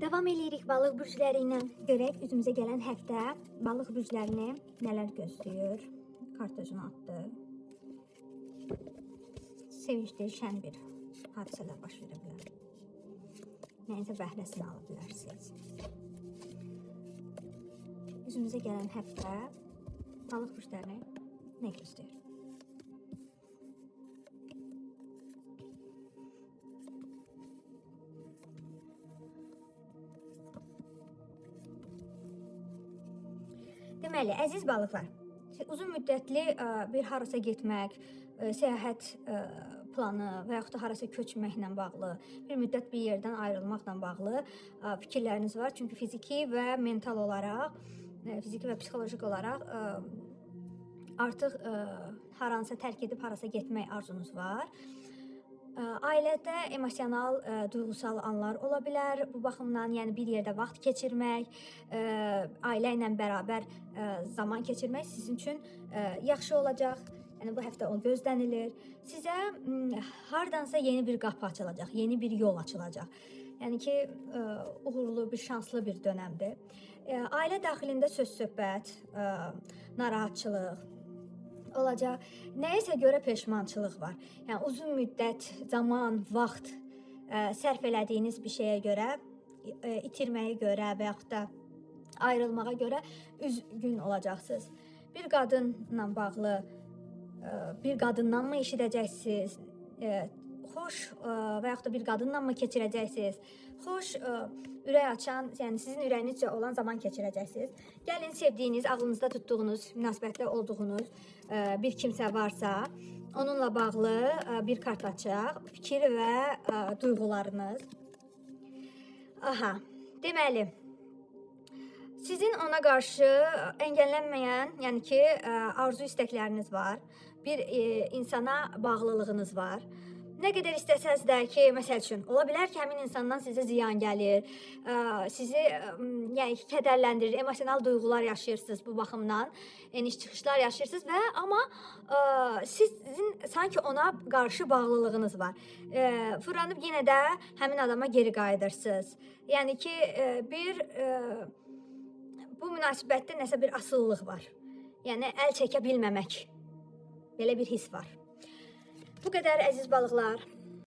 Davam eləyirik balıq bürcləri ilə. Görək üzümüzə gələn həftə balıq bürclərini nələr gözləyir. Kart özünü atdı. Sevincli, şən bir hadisələr baş verə bilər. Nəyinsə bəhrəsini ala bilərsiniz. Üzümüzə gələn həftə balıq bürclərini nə gözləyir? Deməli, əziz balıqlar, uzun müddətli bir harasa getmək, səyahət planı və yaxud da harasa köçməklə bağlı, bir müddət bir yerdən ayrılmaqla bağlı fikirləriniz var. Çünki fiziki və mental olaraq, fiziki və psixoloji olaraq artıq haransa tərk edib harasa getmək arzunuz var. Ailədə emosional, duyğusal anlar ola bilər. Bu baxımdan, yəni bir yerdə vaxt keçirmək, ailə ilə bərabər zaman keçirmək sizin üçün yaxşı olacaq. Yəni bu həftə o gözlənilir. Sizə hardansa yeni bir qapı açılacaq, yeni bir yol açılacaq. Yəni ki, uğurlu bir, şanslı bir dönəmdir. Ailə daxilində söz-söhbət, narahatçılıq olacaq. Nəyəsə görə peşmançılıq var. Yəni uzun müddət, zaman, vaxt sərf elədiyiniz bir şeyə görə, itirməyə görə və yaxud da ayrılmağa görə üzgün olacaqsınız. Bir qadınla bağlı, bir qadından mı eşidəcəksiniz? Xoş və yaxud da bir qadınla mı keçirəcəksiniz? Xoş, ürək açan, yəni sizin ürəyinizcə olan zaman keçirəcəksiniz. Gəlin sevdiyiniz, ağlınızda tutduğunuz, münasibətdə olduğunuz bir kimsə varsa, onunla bağlı bir kart açaq. Fikir və duyğularınız. Aha, deməli, sizin ona qarşı əngəllənməyən, yəni ki, arzu istəkləriniz var. Bir insana bağlılığınız var. Nə qədər istəsəz də ki, məsəl üçün, ola bilər ki, həmin insandan sizə ziyan gəlir, sizi yəni ki, kədərləndirir, emosional duyğular yaşayırsınız bu baxımdan, eniş çıxışlar yaşayırsınız və amma sizin sanki ona qarşı bağlılığınız var. Fırlanıb yenə də həmin adama geri qayıdırsınız. Yəni ki, bu münasibətdə nəsə bir asılılıq var. Yəni əl çəkə bilməmək. Belə bir his var. Bu qədər əziz balıqlar.